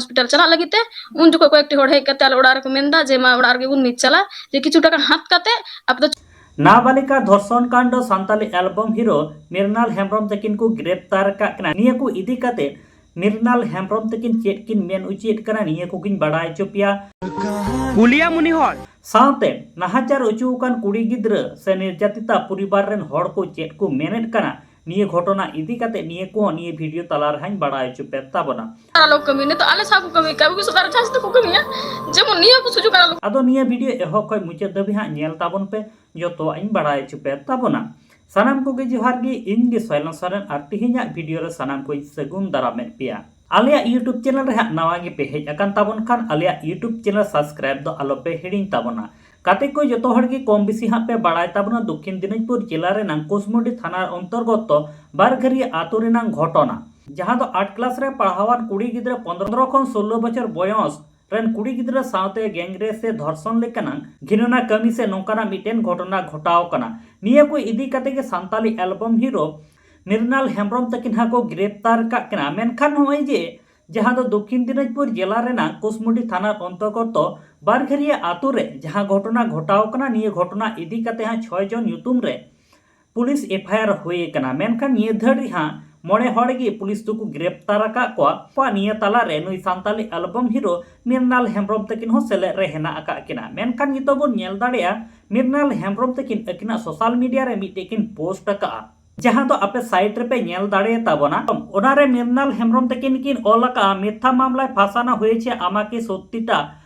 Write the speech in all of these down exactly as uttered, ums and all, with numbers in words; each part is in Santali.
ᱦᱚᱥᱯᱤᱴᱟᱞ ᱪᱟᱞᱟᱜ ᱞᱟᱹᱜᱤᱫ ᱛᱮ᱾ ᱩᱱ ᱡᱚᱠᱷᱚᱱ ᱠᱚᱭᱮᱠᱴᱤ ᱦᱚᱲ ᱦᱮᱡ ᱠᱟᱛᱮ ᱟᱞᱮ ᱚᱲᱟᱜ ᱨᱮᱠᱚ ᱢᱮᱱᱫᱟ ᱡᱮ, "ᱢᱟ, ᱚᱲᱟᱜ ᱨᱮᱜᱮ ᱵᱚᱱ ᱢᱤᱫ ᱪᱟᱞᱟᱜ, ᱡᱮ ᱠᱤᱪᱷᱩ ᱴᱟᱠᱟ ᱦᱟᱛ ᱠᱟᱛᱮ ᱟᱯᱮ ᱫᱚ ᱱᱟᱵᱟᱞᱤᱠᱟ ᱫᱷᱚᱨᱥᱚᱱ ᱠᱟᱱᱰ ᱥᱟᱱᱛᱟᱞᱤ ᱮᱞᱵᱚᱢ ᱦᱤᱨᱳ ᱢᱤᱨᱱᱟᱞ ᱦᱮᱢᱵᱨᱚᱢ ᱛᱟᱹᱠᱤᱱ ᱠᱚ ᱜᱨᱮᱯᱛᱟᱨ ᱟᱠᱟᱫ ᱠᱤᱱᱟ᱾ ᱱᱤᱭᱟᱹ ᱠᱚ ᱤᱫᱤ ᱠᱟᱛᱮ ᱢᱤᱨᱱᱟᱞ ᱦᱮᱢᱵᱨᱚᱢ ᱛᱟᱹᱠᱤᱱ ᱪᱮᱫ ᱠᱤᱱ ᱢᱮᱱ ᱚᱪᱚᱭᱮᱫ ᱠᱟᱱᱟ, ᱱᱤᱭᱟᱹ ᱠᱚᱜᱤᱧ ᱵᱟᱲᱟᱭ ᱦᱚᱪᱚ ᱯᱮᱭᱟ᱾ ᱯᱩᱞᱤᱭᱟ ᱢᱩᱱᱤ ᱦᱚᱲ᱾ ᱥᱟᱶᱛᱮ ᱱᱟᱦᱟᱪᱟᱨ ᱚᱪᱚ ᱟᱠᱟᱱ ᱠᱩᱲᱤ ᱜᱤᱫᱽᱨᱟᱹ ᱥᱮ ᱱᱤᱨᱡᱟᱛᱤᱛᱟ ᱯᱚᱨᱤᱵᱟᱨ ᱨᱮᱱ ᱦᱚᱲ ᱠᱚ ᱪᱮᱫ ᱠᱚ ᱢᱮᱱᱮᱫ ᱠᱟᱱᱟ, ᱱᱤᱭᱟᱹ ᱜᱷᱚᱴᱚᱱᱟ ᱤᱫᱤ ᱠᱟᱛᱮ ᱱᱤᱭᱟᱹ ᱠᱚᱦᱚᱸ ᱱᱤᱭᱟᱹ ᱵᱷᱤᱰᱤᱭᱳ ᱛᱟᱞᱟ ᱨᱮᱦᱟᱸᱧ ᱵᱟᱲᱟᱭ ᱦᱚᱪᱚ ᱯᱮ ᱛᱟᱵᱚᱱᱟ᱾ ᱟᱞᱚ ᱠᱟᱹᱢᱤ, ᱱᱤᱛᱚᱜ ᱟᱞᱮ ᱥᱟᱶ ᱠᱚ ᱠᱟᱹᱢᱤ ᱠᱟᱱᱟ, ᱩᱱᱠᱩ ᱥᱚᱨᱠᱟᱨ ᱡᱟᱦᱟᱸ ᱥᱟᱶ ᱠᱚ ᱠᱟᱹᱢᱤᱭᱟ, ᱡᱮᱢᱚᱱ ᱱᱤᱭᱟᱹ ᱠᱚ ᱥᱩᱡᱳᱜᱽ ᱟᱞᱚ᱾ ᱟᱫᱚ ᱱᱤᱭᱟᱹ ᱵᱷᱤᱰᱤᱭᱳ ᱮᱦᱚᱵ ᱠᱷᱚᱱ ᱢᱩᱪᱟᱹᱫ ᱫᱷᱟᱹᱵᱤᱡ ᱦᱟᱸᱜ ᱧᱮᱞ ᱛᱟᱵᱚᱱ ᱯᱮ, ᱡᱚᱛᱚᱣᱟᱜ ᱤᱧ ᱵᱟᱲᱟᱭ ᱦᱚᱪᱚ ᱯᱮ ᱛᱟᱵᱚᱱᱟ᱾ ᱥᱟᱱᱟᱢ ᱠᱚᱜᱮ ᱡᱚᱦᱟᱨ ᱜᱮ, ᱤᱧ ᱜᱮ ᱥᱚᱭᱞᱚᱱ ᱥᱚᱨᱮᱱ ᱟᱨ ᱛᱮᱦᱮᱧᱟᱜ ᱵᱷᱤᱰᱤᱭᱳ ᱨᱮ ᱥᱟᱱᱟᱢ ᱠᱚᱧ ᱥᱟᱹᱜᱩᱱ ᱫᱟᱨᱟᱢᱮᱫ ᱯᱮᱭᱟ᱾ ᱟᱞᱮᱭᱟᱜ YouTube ᱪᱮᱱᱮᱞ ᱨᱮ ᱦᱟᱸᱜ ᱱᱟᱣᱟ ᱜᱮ ᱯᱮ ᱦᱮᱡ ᱟᱠᱟᱱ ᱛᱟᱵᱚᱱ ᱠᱷᱟᱱ ᱟᱞᱮᱭᱟᱜ YouTube ᱪᱮᱱᱮᱞ ᱥᱟᱵᱥᱠᱨᱟᱭᱤᱵ ᱫᱚ ᱟᱞᱚ ᱯᱮ ᱦᱤᱲᱤᱧ ᱛᱟᱵᱚᱱᱟ᱾ ᱜᱟᱛᱮ ᱠᱚ ᱡᱚᱛᱚ ᱦᱚᱲ ᱜᱮ ᱠᱚᱢ ᱵᱮᱥᱤ ᱦᱟᱸᱜ ᱯᱮ ᱵᱟᱲᱟᱭ ᱛᱟᱵᱚᱱᱟ ᱫᱚᱠᱠᱷᱤᱱ ᱫᱤᱱᱟᱡᱽᱯᱩᱨ ᱡᱮᱞᱟ ᱨᱮᱱᱟᱝ ᱠᱩᱥᱢᱩᱰᱤ ᱛᱷᱟᱱᱟ ᱚᱱᱛᱚᱨᱜᱚᱛᱚ ᱵᱟᱨᱜᱷᱟᱹᱨᱤᱭᱟᱹ ᱟᱛᱳ ᱨᱮᱱᱟᱝ ᱜᱷᱚᱴᱚᱱᱟ, ᱡᱟᱦᱟᱸ ᱫᱚ ᱟᱴ ᱠᱞᱟᱥ ᱨᱮ ᱯᱟᱲᱦᱟᱣᱟᱱ ᱠᱩᱲᱤ ᱜᱤᱫᱽᱨᱟᱹ ᱯᱚᱱᱫᱽᱨᱚ ᱠᱷᱚᱱ ᱥᱳᱞᱞᱳ ᱵᱚᱪᱷᱚᱨ ᱵᱚᱭᱚᱥ ᱨᱮᱱ ᱠᱩᱲᱤ ᱜᱤᱫᱽᱨᱟᱹ ᱥᱟᱶᱛᱮ ᱜᱮᱝ ᱨᱮᱯ ᱥᱮ ᱫᱷᱚᱨᱥᱚᱱ ᱞᱮᱠᱟᱱᱟᱝ ᱜᱷᱤᱱᱚᱱᱟ ᱠᱟᱹᱢᱤ ᱥᱮ ᱱᱚᱝᱠᱟᱱᱟᱜ ᱢᱤᱫᱴᱮᱱ ᱜᱷᱚᱴᱚᱱᱟ ᱜᱷᱚᱴᱟᱣ ᱠᱟᱱᱟ᱾ ᱱᱤᱭᱟᱹ ᱠᱚ ᱤᱫᱤ ᱠᱟᱛᱮ ᱜᱮ ᱥᱟᱱᱛᱟᱞᱤ ᱮᱞᱵᱚᱢ ᱦᱤᱨᱳ ᱢᱤᱨᱱᱟᱞ ᱦᱮᱢᱵᱨᱚᱢ ᱛᱟᱹᱠᱤᱱ ᱦᱟᱸᱜ ᱠᱚ ᱜᱨᱮᱯᱛᱟᱨ ᱠᱟᱜ ᱠᱤᱱᱟ᱾ ᱢᱮᱱᱠᱷᱟᱱ ᱱᱚᱜᱼᱚᱭ ᱡᱮ ᱡᱟᱦᱟᱸ ᱫᱚ ᱫᱚᱠᱠᱷᱤᱱ ᱫᱤᱱᱟᱡᱽᱯᱩᱨ ᱡᱮᱞᱟ ᱨᱮᱱᱟᱜ ᱠᱩᱥᱢᱩᱰᱤ ᱛᱷᱟᱱᱟ ᱚᱱᱛᱚᱨᱜᱚᱛᱚ ᱵᱟᱨᱜᱷᱟᱹᱨᱤᱭᱟᱹ ᱟᱛᱳ ᱨᱮ ᱡᱟᱦᱟᱸ ᱜᱷᱚᱴᱚᱱᱟ ᱜᱷᱚᱴᱟᱣ ᱠᱟᱱᱟ, ᱱᱤᱭᱟᱹ ᱜᱷᱚᱴᱚᱱᱟ ᱤᱫᱤ ᱠᱟᱛᱮ ᱦᱟᱸᱜ ᱪᱷᱚᱭ ᱡᱚᱱ ᱧᱩᱛᱩᱢ ᱨᱮ ᱯᱩᱞᱤᱥ ᱮᱯᱷ ᱟᱭ ᱟᱨ ᱦᱩᱭ ᱟᱠᱟᱱᱟ᱾ ᱢᱮᱱᱠᱷᱟᱱ ᱱᱤᱭᱟᱹ ᱫᱷᱟᱹᱨᱤᱡ ᱦᱟᱸᱜ ᱢᱚᱬᱮ ᱦᱚᱲ ᱜᱮ ᱯᱩᱞᱤᱥ ᱫᱚᱠᱚ ᱜᱨᱮᱯᱛᱟᱨ ᱟᱠᱟᱫ ᱠᱚᱣᱟ᱾ ᱱᱤᱭᱟᱹ ᱛᱟᱞᱟᱨᱮ ᱱᱩᱭ ᱥᱟᱱᱛᱟᱞᱤ ᱮᱞᱵᱚᱢ ᱦᱤᱨᱳ ᱢᱤᱨᱱᱟᱞ ᱦᱮᱢᱵᱨᱚᱢ ᱛᱟᱹᱠᱤᱱ ᱦᱚᱸ ᱥᱮᱞᱮᱫ ᱨᱮ ᱦᱮᱱᱟᱜ ᱟᱠᱟᱫ ᱠᱤᱱᱟ᱾ ᱢᱮᱱᱠᱷᱟᱱ ᱱᱤᱛᱚᱜ ᱵᱚᱱ ᱧᱮᱞ ᱫᱟᱲᱮᱭᱟᱜᱼᱟ, ᱢᱤᱨᱱᱟᱞ ᱦᱮᱢᱵᱨᱚᱢ ᱛᱟᱹᱠᱤᱱ ᱟᱹᱠᱤᱱᱟᱜ ᱥᱳᱥᱟᱞ ᱢᱤᱰᱤᱭᱟ ᱨᱮ ᱢᱤᱫᱴᱮᱡ ᱠᱤᱱ ᱯᱳᱥᱴ ᱟᱠᱟᱫᱼᱟ, ᱡᱟᱦᱟᱸ ᱫᱚ ᱟᱯᱮ ᱥᱟᱭᱤᱰ ᱨᱮᱯᱮ ᱧᱮᱞ ᱫᱟᱲᱮᱭᱟᱛᱟ ᱵᱚᱱᱟ᱾ ᱚᱱᱟᱨᱮ ᱢᱤᱨᱱᱟᱞ ᱦᱮᱢᱵᱨᱚᱢ ᱛᱟᱹᱠᱤᱱ ᱠᱤᱱ ᱚᱞ ᱟᱠᱟᱫᱼᱟ, "মিথ্যা মামলায় ফাঁসানো হয়েছে আমাকে, সত্যিটা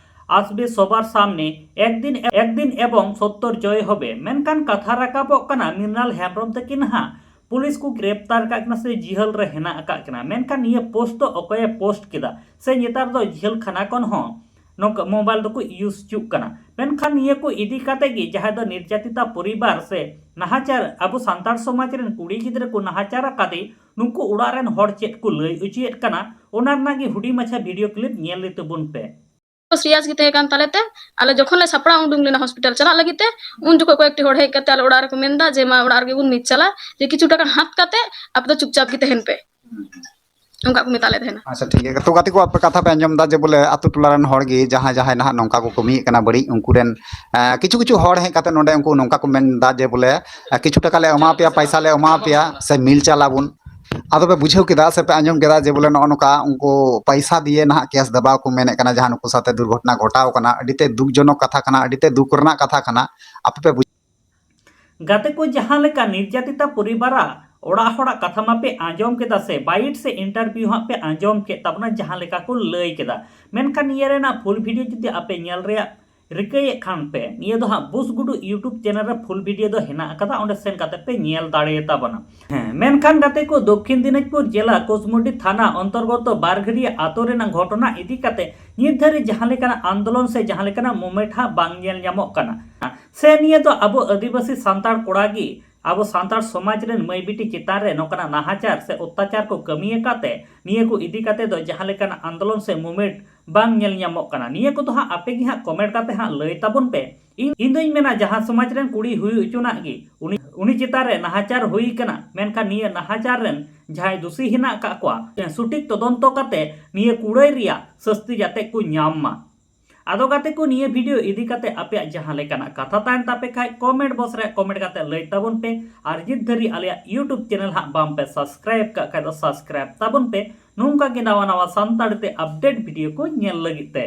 আসবে সবার সামনে, একদিন, একদিন এবং সত্যর জয় হবে।" ᱢᱮᱱᱠᱷᱟᱱ ᱠᱟᱛᱷᱟ ᱨᱟᱠᱟᱵᱚᱜ ᱠᱟᱱᱟ, ᱢᱤᱨᱱᱟᱞ ᱦᱮᱢᱵᱨᱚᱢ ᱛᱟᱹᱠᱤᱱ ᱦᱟᱸᱜ ᱯᱩᱞᱤᱥ ᱠᱚ ᱜᱨᱮᱯᱛᱟᱨ ᱠᱟᱜ ᱠᱤᱱᱟ ᱥᱮ ᱡᱤᱦᱟᱹᱞ ᱨᱮ ᱦᱮᱱᱟᱜ ᱟᱠᱟᱫ ᱠᱤᱱᱟ᱾ ᱢᱮᱱᱠᱷᱟᱱ ᱱᱤᱭᱟᱹ ᱯᱳᱥᱴ ᱫᱚ ᱚᱠᱚᱭᱮ ᱯᱳᱥᱴ ᱠᱮᱫᱟ ᱥᱮ ᱱᱮᱛᱟᱨ ᱫᱚ ᱡᱤᱦᱟᱹᱞ ᱠᱷᱟᱱᱟ ᱠᱷᱚᱱ ᱦᱚᱸ ᱱᱚᱝᱠᱟ ᱢᱳᱵᱟᱭᱤᱞ ᱫᱚᱠᱚ ᱤᱭᱩᱡᱽ ᱦᱚᱪᱚᱜ ᱠᱟᱱᱟ᱾ ᱢᱮᱱᱠᱷᱟᱱ ᱱᱤᱭᱟᱹ ᱠᱚ ᱤᱫᱤ ᱠᱟᱛᱮ ᱜᱮ ᱡᱟᱦᱟᱸᱭ ᱫᱚ ᱱᱤᱨᱡᱟᱛᱤᱛᱟ ᱯᱚᱨᱤᱵᱟᱨ ᱥᱮ ᱱᱟᱦᱟᱪᱟᱨ, ᱟᱵᱚ ᱥᱟᱱᱛᱟᱲ ᱥᱚᱢᱟᱡᱽ ᱨᱮᱱ ᱠᱩᱲᱤ ᱜᱤᱫᱽᱨᱟᱹ ᱠᱚ ᱱᱟᱦᱟᱪᱟᱨ ᱟᱠᱟᱫᱮ, ᱱᱩᱠᱩ ᱚᱲᱟᱜ ᱨᱮᱱ ᱦᱚᱲ ᱪᱮᱫ ᱠᱚ ᱞᱟᱹᱭ ᱚᱪᱚᱭᱮᱫ ᱠᱟᱱᱟ, ᱚᱱᱟ ᱨᱮᱱᱟᱜ ᱜᱮ ᱦᱩᱰᱤᱧ ᱢᱟᱪᱷᱟ ᱵᱷᱤᱰᱤᱭᱳ ᱠᱞᱤᱯ ᱧᱮᱞ ᱤᱫᱤ ᱛᱟᱵᱚᱱ ᱯᱮ᱾ ᱥᱤᱨᱤᱭᱟᱥ ᱜᱮ ᱛᱟᱦᱮᱸ ᱠᱟᱱ ᱛᱟᱞᱮ ᱛᱮ ᱟᱞᱮ ᱡᱚᱠᱷᱚᱱ ᱞᱮ ᱥᱟᱯᱲᱟᱣ ᱩᱰᱩᱝ ᱞᱮᱱᱟ ᱦᱚᱥᱯᱤᱴᱟᱞ ᱪᱟᱞᱟᱜ ᱞᱟᱹᱜᱤᱫ ᱛᱮ, ᱩᱱ ᱡᱚᱠᱷᱚᱱ ᱠᱚᱭᱮᱠᱴᱤ ᱦᱚᱲ ᱦᱮᱡ ᱠᱟᱛᱮ ᱟᱞᱮ ᱚᱲᱟᱜ ᱨᱮᱠᱚ ᱢᱮᱱᱫᱟ ᱡᱮ, "ᱢᱟ, ᱚᱲᱟᱜ ᱨᱮᱜᱮ ᱵᱚᱱ ᱢᱤᱫ ᱪᱟᱞᱟᱜ, ᱡᱮ ᱠᱤᱪᱷᱩ ᱴᱟᱠᱟ ᱦᱟᱛ ᱠᱟᱛᱮ ᱟᱯᱮ ᱫᱚ ᱪᱩᱯᱪᱟᱯ ᱜᱮ ᱛᱟᱦᱮᱱ ᱯᱮ᱾" ᱚᱱᱠᱟ ᱠᱚ ᱢᱮᱛᱟᱜ ᱞᱮ ᱛᱟᱦᱮᱱᱟ᱾ ᱟᱪᱪᱷᱟ, ᱴᱷᱤᱠ ᱜᱮᱭᱟ᱾ ᱛᱚ ᱜᱟᱛᱮ ᱠᱚ, ᱟᱯᱮ ᱠᱟᱛᱷᱟ ᱯᱮ ᱟᱸᱡᱚᱢ ᱮᱫᱟ ᱡᱮ ᱵᱚᱞᱮ ᱟᱹᱛᱩ ᱴᱚᱞᱟ ᱨᱮᱱ ᱦᱚᱲ ᱜᱮ ᱡᱟᱦᱟᱸᱭ ᱡᱟᱦᱟᱸᱭ ᱱᱟᱦᱟᱜ ᱱᱚᱝᱠᱟ ᱠᱚ ᱠᱟᱹᱢᱤᱭᱮᱫ ᱠᱟᱱᱟ ᱵᱟᱹᱲᱤᱡ, ᱩᱱᱠᱩ ᱨᱮᱱ ᱮᱸ, ᱠᱤᱪᱷᱩ ᱠᱤᱪᱷᱩ ᱦᱚᱲ ᱦᱮᱡ ᱠᱟᱛᱮ ᱱᱚᱰᱮ ᱩᱱᱠᱩ ᱱᱚᱝᱠᱟ ᱠᱚ ᱢᱮᱱ ᱮᱫᱟ ᱡᱮ ᱵᱚᱞᱮ ᱮᱸ, ᱠᱤᱪᱷᱩ ᱴᱟᱠᱟ ᱞᱮ ᱮᱢᱟ ᱯᱮᱭᱟ, ᱯᱟᱭᱥᱟ ᱞᱮ ᱮᱢᱟ ᱯᱮᱭᱟ, ᱥᱮ ᱢᱤᱞ ᱪᱟᱞ ᱟᱵᱚᱱ᱾ ᱟᱫᱚ ᱯᱮ ᱵᱩᱡᱷᱟᱹᱣ ᱠᱮᱫᱟ ᱥᱮ ᱯᱮ ᱟᱸᱡᱚᱢ ᱠᱮᱫᱟ ᱡᱮ ᱵᱚᱞᱮ ᱱᱚᱜᱼᱚ ᱱᱚᱝᱠᱟ ᱩᱱᱠᱩ ᱯᱟᱭᱥᱟ ᱫᱤᱭᱮ ᱱᱟᱦᱟᱜ ᱠᱮᱥ ᱫᱟᱵᱟᱣ ᱠᱚ ᱢᱮᱱᱮᱫ ᱠᱟᱱᱟ, ᱡᱟᱦᱟᱸ ᱱᱩᱠᱩ ᱥᱟᱛᱮ ᱫᱩᱨᱜᱷᱚᱴᱚᱱᱟ ᱜᱷᱚᱴᱟᱣ ᱠᱟᱱᱟ᱾ ᱟᱹᱰᱤ ᱛᱮ ᱫᱩᱠ ᱡᱚᱱᱚᱠ ᱠᱟᱛᱷᱟ ᱠᱟᱱᱟ, ᱟᱹᱰᱤ ᱛᱮ ᱫᱩᱠ ᱨᱮᱱᱟᱜ ᱠᱟᱛᱷᱟ ᱠᱟᱱᱟ᱾ ᱟᱯᱮ ᱯᱮ ᱵᱩᱡᱷᱟᱹᱣ ᱜᱟᱛᱮ ᱠᱚ, ᱡᱟᱦᱟᱸ ᱞᱮᱠᱟ ᱱᱤᱨᱡᱟᱛᱤᱛᱟ ᱯᱚᱨᱤᱵᱟᱨᱟᱜ ᱚᱲᱟᱜ ᱦᱚᱲᱟᱜ ᱠᱟᱛᱷᱟ ᱢᱟᱯᱮ ᱟᱸᱡᱚᱢ ᱠᱮᱫᱟ ᱥᱮ, ᱵᱟᱭᱤᱴ ᱥᱮ ᱤᱱᱴᱟᱨᱵᱷᱤᱭᱩ ᱦᱟᱸᱜ ᱯᱮ ᱟᱸᱡᱚᱢ ᱠᱮᱫ ᱛᱟᱵᱚᱱᱟ, ᱡᱟᱦᱟᱸ ᱞᱮᱠᱟ ᱠᱚ ᱞᱟᱹᱭ ᱠᱮᱫᱟ᱾ ᱢᱮᱱᱠᱷᱟᱱ ᱱᱤᱭᱟᱹ ᱨᱮᱱᱟᱜ ᱯᱷᱩᱞ ᱵᱷᱤᱰᱤᱭᱳ ᱡᱩᱫᱤ ᱟᱯᱮ ᱧᱮᱞ ᱨᱮᱭᱟᱜ ᱨᱤᱠᱟᱹᱭᱮᱫ ᱠᱷᱟᱱ ᱯᱮ, ᱱᱤᱭᱟᱹ ᱫᱚ ᱦᱟᱸᱜ ᱵᱩᱥ ᱜᱩᱰᱩ YouTube ᱪᱮᱱᱮᱞ ᱨᱮ ᱯᱷᱩᱞ ᱵᱷᱤᱰᱤᱭᱳ ᱫᱚ ᱦᱮᱱᱟᱜ ᱟᱠᱟᱫᱟ, ᱚᱸᱰᱮ ᱥᱮᱱ ᱠᱟᱛᱮ ᱯᱮ ᱧᱮᱞ ᱫᱟᱲᱮᱭᱟᱛᱟ ᱵᱚᱱᱟ᱾ ᱦᱮᱸ, ᱢᱮᱱᱠᱷᱟᱱ ᱜᱟᱛᱮ ᱠᱚ, ᱫᱚᱠᱠᱷᱤᱱ ᱫᱤᱱᱟᱡᱽᱯᱩᱨ ᱡᱮᱞᱟ ᱠᱩᱥᱢᱩᱰᱤ ᱛᱷᱟᱱᱟ ᱚᱱᱛᱚᱨᱜᱚᱛᱚ ᱵᱟᱨᱜᱷᱟᱹᱲᱤᱭᱟᱹ ᱟᱛᱳ ᱨᱮᱱᱟᱜ ᱜᱷᱚᱴᱚᱱᱟ ᱤᱫᱤ ᱠᱟᱛᱮ ᱱᱤᱛ ᱫᱷᱟᱹᱨᱤᱡ ᱡᱟᱦᱟᱸ ᱞᱮᱠᱟᱱᱟᱜ ᱟᱱᱫᱳᱞᱚᱱ ᱥᱮ ᱡᱟᱦᱟᱸ ᱞᱮᱠᱟᱱᱟᱜ ᱢᱩᱵᱷᱢᱮᱱᱴ ᱦᱟᱸᱜ ᱵᱟᱝ ᱧᱮᱞ ᱧᱟᱢᱚᱜ ᱠᱟᱱᱟ᱾ ᱥᱮ ᱱᱤᱭᱟᱹ ᱫᱚ ᱟᱵᱚ ᱟᱹᱫᱤᱵᱟᱹᱥᱤ ᱥᱟᱱᱛᱟᱲ ᱠᱚᱲᱟ ᱜᱮ ᱟᱵᱚ ᱥᱟᱱᱛᱟᱲ ᱥᱚᱢᱟᱡᱽ ᱨᱮᱱ ᱢᱟᱹᱭ ᱵᱤᱴᱤ ᱪᱮᱛᱟᱱ ᱨᱮ ᱱᱚᱝᱠᱟᱱᱟᱜ ᱱᱟᱦᱟᱪᱟᱨ ᱥᱮ ᱚᱛᱛᱟᱪᱟᱨ ᱠᱚ ᱠᱟᱹᱢᱤ ᱟᱠᱟᱫ ᱛᱮ ᱱᱤᱭᱟᱹ ᱠᱚ ᱤᱫᱤ ᱠᱟᱛᱮ ᱫᱚ ᱡᱟᱦᱟᱸ ᱞᱮᱠᱟᱱᱟᱜ ᱟᱱᱫᱳᱞᱚᱱ ᱥᱮ ᱢᱩᱵᱷᱢᱮᱱᱴ ᱵᱟᱝ ᱧᱮᱞ ᱧᱟᱢᱚᱜ ᱠᱟᱱᱟ? ᱱᱤᱭᱟᱹ ᱠᱚᱫᱚ ᱦᱟᱸᱜ ᱟᱯᱮ ᱜᱮ ᱦᱟᱸᱜ ᱠᱚᱢᱮᱱᱴ ᱠᱟᱛᱮ ᱦᱟᱸᱜ ᱞᱟᱹᱭ ᱛᱟᱵᱚᱱ ᱯᱮ᱾ ᱤᱧ ᱤᱧ ᱫᱚᱧ ᱢᱮᱱᱟ, ᱡᱟᱦᱟᱸ ᱥᱚᱢᱟᱡᱽ ᱨᱮᱱ ᱠᱩᱲᱤ ᱦᱩᱭ ᱦᱚᱪᱚᱱᱟᱜ ᱜᱮ, ᱩᱱᱤ ᱩᱱᱤ ᱪᱮᱛᱟᱱ ᱨᱮ ᱱᱟᱦᱟᱪᱟᱨ ᱦᱩᱭ ᱠᱟᱱᱟ, ᱢᱮᱱᱠᱷᱟᱱ ᱱᱤᱭᱟᱹ ᱱᱟᱦᱟᱪᱟᱨ ᱨᱮᱱ ᱡᱟᱦᱟᱸᱭ ᱫᱩᱥᱤ ᱦᱮᱱᱟᱜ ᱟᱠᱟᱫ ᱠᱚᱣᱟ, ᱥᱚᱴᱷᱤᱠ ᱛᱚᱫᱚᱱᱛᱚ ᱠᱟᱛᱮ ᱱᱤᱭᱟᱹ ᱠᱩᱲᱟᱹᱭ ᱨᱮᱭᱟᱜ ᱥᱟᱹᱥᱛᱤ ᱡᱟᱛᱮ ᱠᱚ ᱧᱟᱢ ᱢᱟ᱾ ᱟᱫᱚ ᱜᱟᱛᱮ ᱠᱚ, ᱱᱤᱭᱟᱹ ᱵᱷᱤᱰᱤᱭᱳ ᱤᱫᱤ ᱠᱟᱛᱮ ᱟᱯᱮᱭᱟᱜ ᱡᱟᱦᱟᱸ ᱞᱮᱠᱟᱱᱟᱜ ᱠᱟᱛᱷᱟ ᱛᱟᱦᱮᱱ ᱛᱟᱯᱮ ᱠᱷᱟᱡ, ᱠᱚᱢᱮᱱᱴ ᱵᱚᱠᱥ ᱨᱮ ᱠᱚᱢᱮᱱᱴ ᱠᱟᱛᱮ ᱞᱟᱹᱭ ᱛᱟᱵᱚᱱ ᱯᱮ᱾ ᱟᱨ ᱱᱤᱛ ᱫᱷᱟᱹᱨᱤᱡ ᱟᱞᱮᱭᱟᱜ YouTube ᱪᱮᱱᱮᱞ ᱦᱟᱸᱜ ᱵᱟᱝ ᱯᱮ ᱥᱟᱵᱥᱠᱨᱟᱭᱤᱵ ᱠᱟᱜ ᱠᱷᱟᱡ ᱫᱚ ᱥᱟᱵᱥᱠᱨᱟᱭᱤᱵ ᱛᱟᱵᱚᱱ ᱯᱮ, ᱱᱚᱝᱠᱟ ᱜᱮ ᱱᱟᱣᱟ ᱱᱟᱣᱟ ᱥᱟᱱᱛᱟᱲᱤ ᱛᱮ ᱟᱯᱰᱮᱴ ᱵᱷᱤᱰᱤᱭᱳ ᱠᱚ ᱧᱮᱞ ᱞᱟᱹᱜᱤᱫ ᱛᱮ᱾